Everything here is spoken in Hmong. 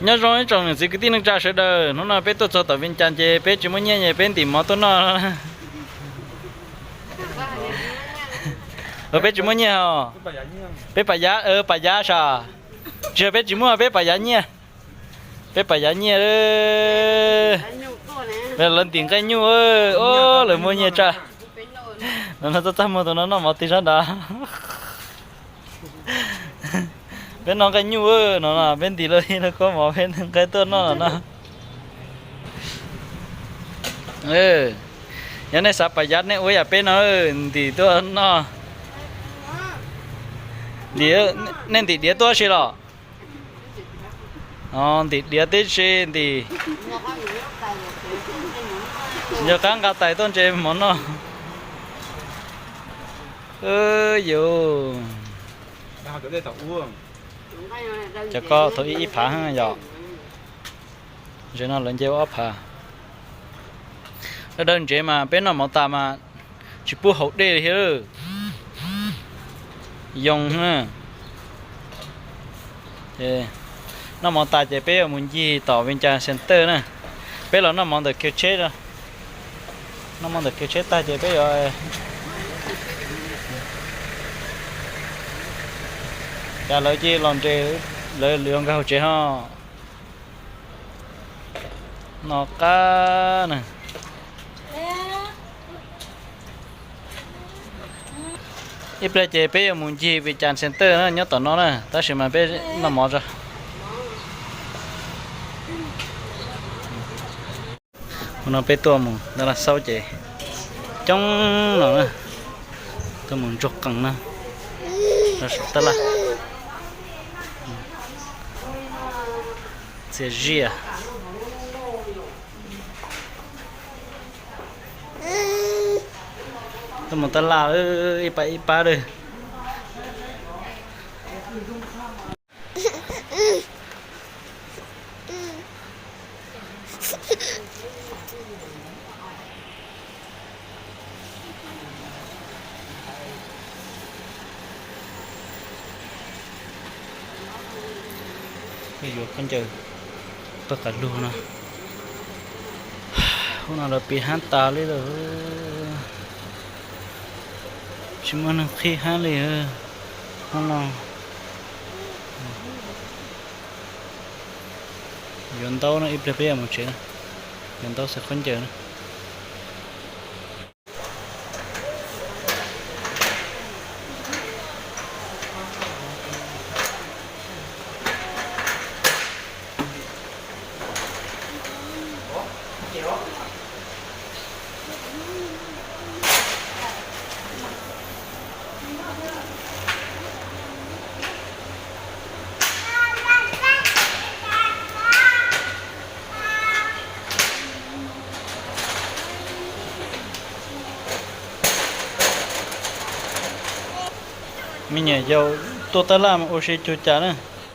Nyob zoo ib tsoom niam txiv kwv tij neej tsa sawv daws, hnub no peb tuaj txog tom Vias Cas ces peb tsis muaj nyiaj ces peb ntim mov tuaj noj. Peb tsis muaj nyiaj os. Peb pas yav, pas yav sas. Tsis yog peb tsis muaj, peb pas yav nyiaj. Peb pas yav nyiaj. Lawv ntim nqaij nyuj, lawv muaj nyiaj tsa. No no txaj txaj muag tus no noj mov tig sab nrad. Peb noj nqaij nyuj no, peb ntim lawv lawv khaub mov peb nqaij tuaj noj no. Yog nej xav pas yav nej ua yam peb no, ntim tuaj noj. Nej ntim diav tuaj si los? Ntim diav tib si ntim. Yog qab nqa tais tuaj ntse mov noj. Yus, cov ko thaum ib ib phav yom. Ze no lawv nce ua ob phav. Dawb dawb ntsev mas peb noj mov tas mas tsis pub haus dej li thiab. Yoo na. Noj mov tas ces peb yuav mus ncig tom Vias Cas Center na. Peb los noj mov ntawm kiag tsheb, noj mov ntawm kiag tsheb tag ces peb yuav, cas lawv cia los nres, lawv yuav nkag hauv tsev ho. No qab na. Ib pliag ces peb yuav mus ncig Vias Cas Center na, nyob tom no na, tab sis mas peb noj mov tso. Hnub no peb tuaj mus tab laj xaub ces coob no na, tuaj mus ntsuag qees na, rau saum tab laj. Txias ziaj. Tuaj mus tab laj ib pab ib pab lawm. Yuav khaub ncaws pawg qas lug no. Hnub no lawv piv hab tas li lawm, tsis muaj neeg qhib hab li. Hnub no yuav ntaub no, ib pliag peb yuav mus tsev na, yuav ntaub xaws khaub ncaws na. Me nyuam yaus tuaj tab laj ua si cuag cas na.